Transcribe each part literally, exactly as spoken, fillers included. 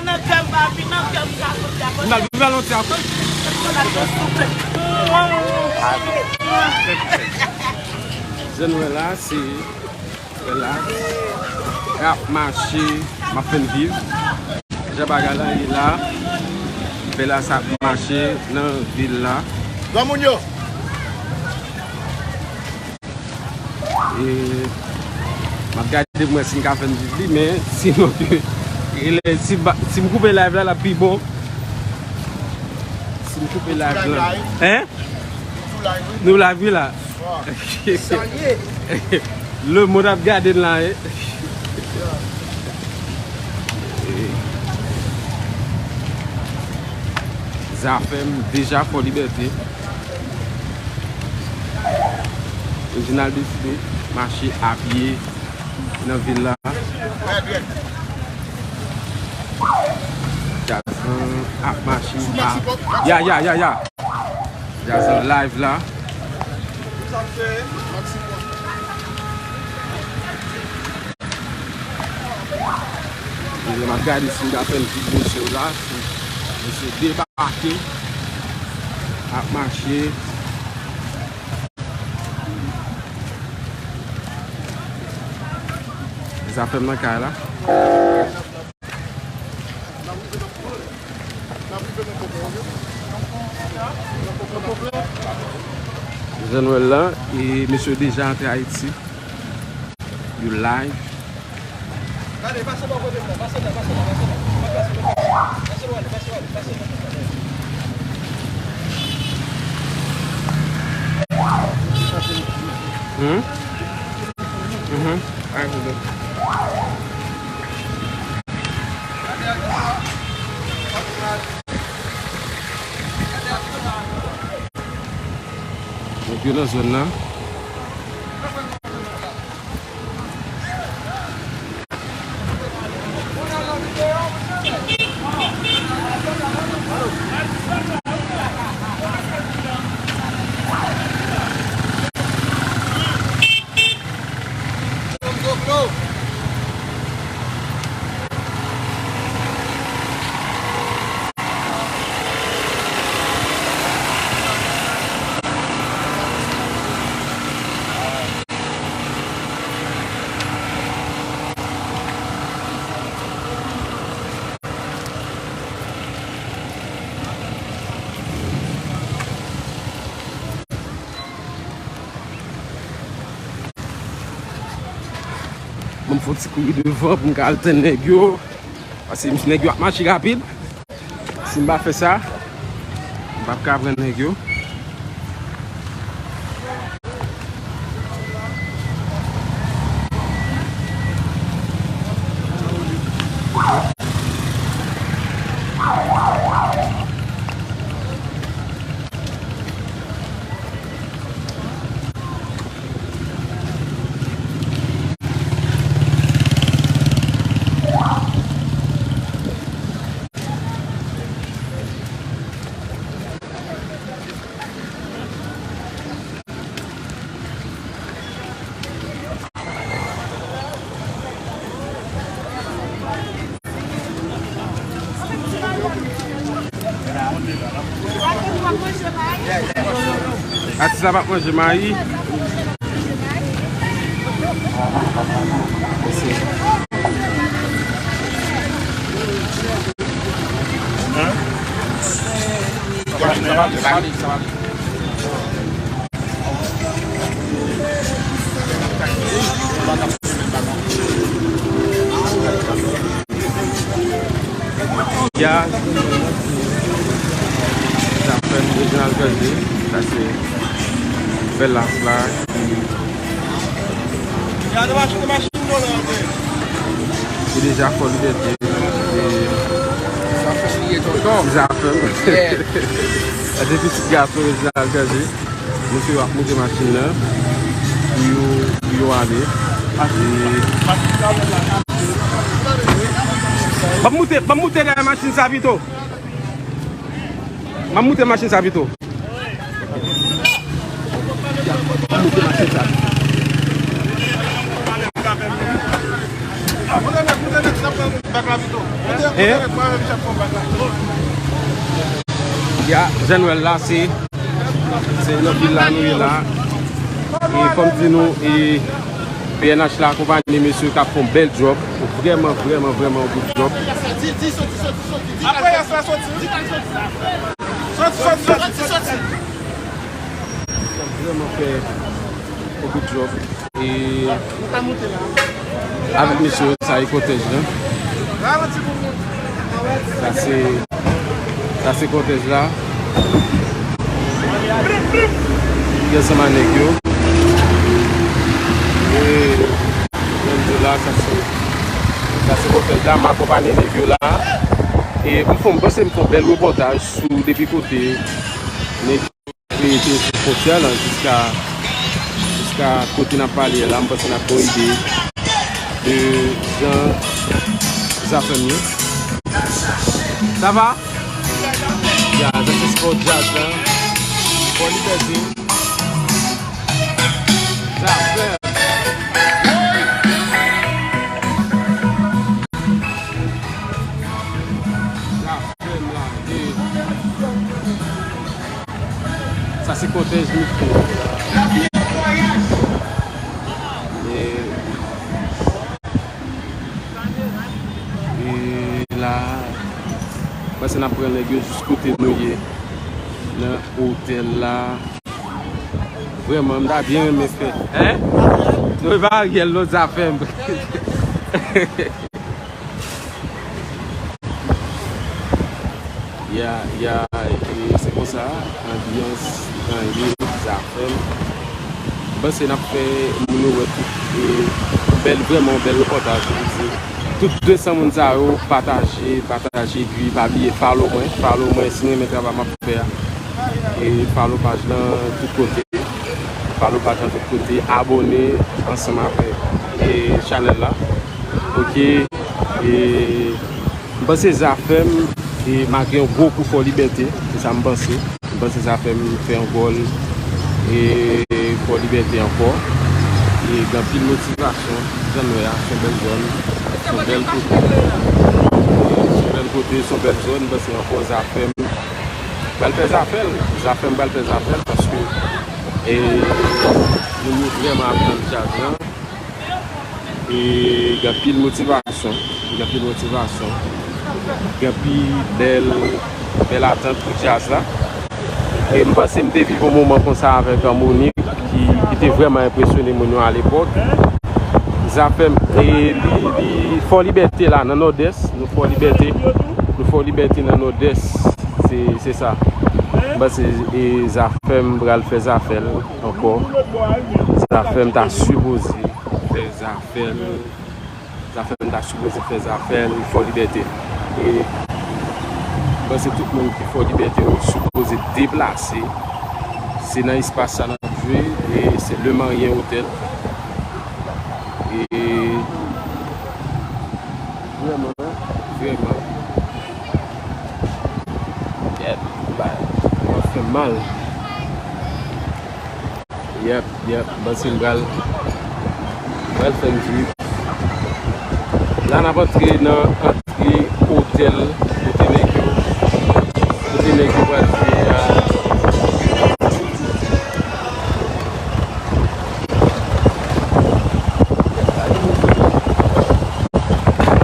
N al viv a lontan. Jan nou wè la, se Bèlas. Y ap mache, m ap fè n viv. Jan bagay la ye la, Bèlas ap mache nan vil la. Granmoun yo. E, m ap gade pou m wè si m ka fè n viv li, men sinon ke, e lè, si m ba, si m koupe live la, l ap pi bon. Si m koupe live la. Hein? Nou live, wi, la. Le monde ap gade n la, eh. Zafèm deja Fò Libète. Reginald deside mache apye nan vil la. Jazz lan ap mache a. Ya, ya, ya, ya. Jazz lan live la. E lè m ap gade si m ka fè n viv mesye yo la, si mesye debake, ap mache. Zafèm nan kay la. Jan nou wè l la, e mesye yo deja antre Ayiti. Yo live. Hmm? Mhm. Ay, Nèg yo nan zòn nan. Bon, m fè yon ti kouri devan pou m ka al tann nèg yo. Paske nèg yo ap mache rapid. Si m pa fè sa, m p ap ka pran nèg yo. Atis la p ap manje mayi. Ya. Zafèm Reginald Cangé. Sa se Bèlas la ki, ki deja Fò Libète. E Zafèm. Sa se pitit gason Reginald Cangé. Mesye yo ap moute machin nan pou yo, pou yo ale. E, ban m moute, ban m moute dèyè machin sa pito. Ban m moute machin sa pito. Ban m moute machin sa. Moute nèg, moute nèg, sa pran bak la pito. Hein? Ya, jan nou wè l la, se, se nan vil la nou ye la. E kòm di nou, e P N H la akonpanye mesye k ap fè yon bèl djòb. Vrèman, vrèman, vrèman yon bout djòb. Apre yè sa soti. Soti, soti, soti, soti, soti. Vrèman fè yon bout djòb. E avèk mesye yo, sa e kòtèj la. Sa se, sa se kòtèj la. Ki ansanm a nèg yo. E jan m di w la, sa se, sa se kòtèj la, m akonpanye nèg yo la. E m fè, m panse m fè yon bèl repòtaj sou depi kote nèg yo rete sou fwontyè la jiska, jiska kote n ap pale a la, m panse n ap gen yon ide de jan zafèm ye. Sa va? Ya, sa se spot djaz la. Fò Libète. Zafèm. Zafèm la, e sa se kòtèj nou fè. E, e la, m panse n ap pran nèg yo jis kote nou ye, nan otèl la. Vrèman, m ta byen renmen fè. Hein? Nou pa Ariel, non, Zafèm. Ya, ya, e se konsa, anbyans nan ye, Zafèm. M panse n ap fè moun yo wè tout, e, bèl, vrèman bèl repòtaj, wi, se tout de san moun sa yo pataje, pataje, epi pa bliye follow mwen, follow mwen, si n renmen travay m ap fè a. E follow paj lan tout kote, follow paj lan tout kote, abòne ansanm avèk, e, chanèl la. Oke, e, m panse Zafèm, e, make yon gwo kou Fò Libète, se sa m panse. M panse Zafèm fè yon gòl, e, Fò Libète ankò. E gen anpil motivasyon, jan nou wè a, se yon bèl zòn, se yon bèl kote. Se yon bèl kote, se yon bèl zòn, m panse ankò Zafèm pral fè zafè l, Zafèm pral fè zafè l, paske, e, moun yo vrèman ap tann djaz lan. E gen anpil motivasyon, gen anpil motivasyon, gen anpil bèl, bèl atant pou djaz la. E m panse m te viv yon moman konsa avèk Monique ki, ki te vrèman enpresyone moun yo alepòk. Zafèm, e li, li Fò Libète la nan Nòdès, nou Fò Libète, nou Fò Libète nan Nòdès, se, se sa. M panse, e, Zafèm pral fè zafè l ankò. Zafèm ta sipoze fè zafè l. Zafèm ta sipoze fè zafè l Fò Libète. E m panse tout moun ki Fò Libète yo sipoze deplase. Se nan espas sa n ap jwe, e se Le Marien Hotel. E vrèman, vrèman. Yèp, ba, sa fè mal. Yèp, yèp, m panse m pral, m pral fè m viv. La n ap antre nan antre otèl kote nèg yo, kote nèg yo pral jwe a.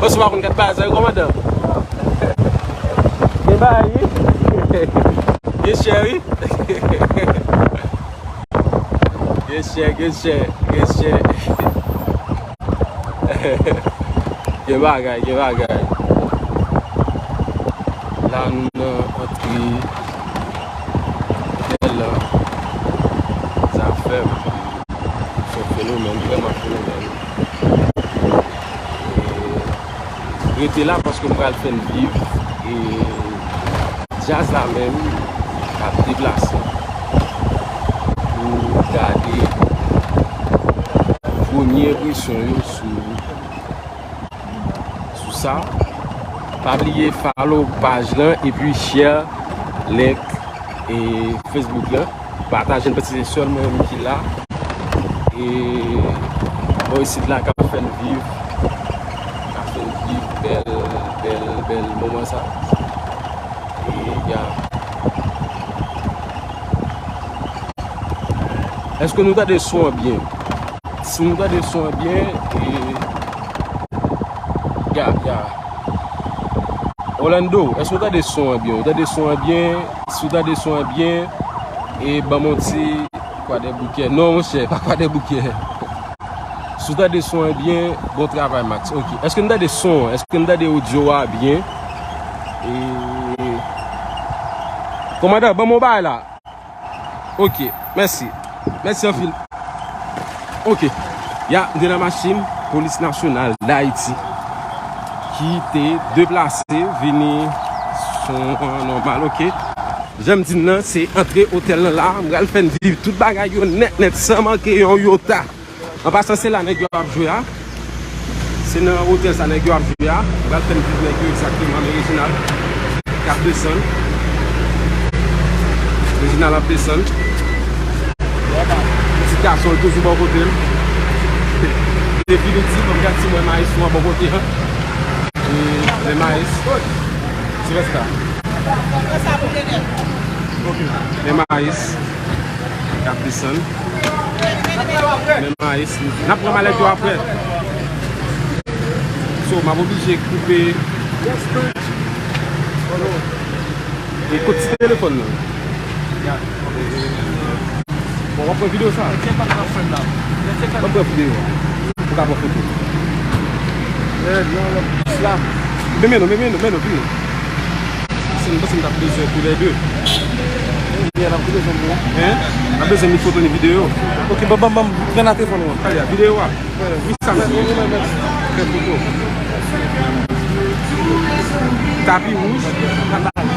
Bòs ou pa konn gad bagay sa yo, kòmandan? Gen bagay, wi. Gen chè, wi. Gen chè, gen chè, gen chè. Gen bagay, gen bagay. La nou nan antre bèl zafè. Se yon fenomèn, vrèman fenomèn. E rete la paske m pral fè n viv. E djaz la menm ap deplase pou gade premye enpresyon yo sou, sou sa. Pa bliye follow paj lan epi share, like, e Facebook lan. Pataje l, paske se sèl mwen menm ki la. E bò isit la k ap fè n viv, k ap fè n viv bèl, bèl bèl moman sa. E, ya. Èske nou tande son an byen? Si nou tande son an byen, e, ya, ya. Orlando, èske w tande son an byen? Ou tande son an byen? Si w tande son an byen, e ban m yon ti Kwadèboukè. Non, monchè, pa Kwadèboukè. Si w tande son an byen, bon travay, Max. Ok. Èske n tande son an? Èske n tande odyo a byen? E, kòmandan, ban m yon bagay la. Ok, mèsi. Mèsi anpil. Ok. Ya, m te nan machin Polis Nasyonal Dayiti ki te deplase vini son an nòmal, ok. Jan m di n nan, se antre otèl nan la. M pral fè n viv tout bagay yo nèt nèt san manke yon yota. An pasan, se la nèg yo ap jwe a. Se nan otèl sa nèg yo ap jwe a. Yo pral fè n viv nèg yo egzakteman, men Reginald k ap desann. Reginald ap desann. Ti gason l toujou bò kote l. Definitif, m gad si mwen Maestro an bò kote an. E, men Maes. Silvestre. Men Maes. K ap desann. Men Maes. N ap pran malèt yo apre. So, m ap oblije koupe. E kot ti telefòn nan? Bon, w ap pran videyo sa? W ap pran videyo. Ou ka pran foto. Men, men nou, men, men nou, men nou, vini. Se m panse m t ap bezwen toulède. Hein? N ap bezwen ni foto ni videyo. Ok, ban, ban, ban, pran nan telefòn ou an. Talè a, videyo a. Wi, sa m di. Fè foto. Tapi wouj.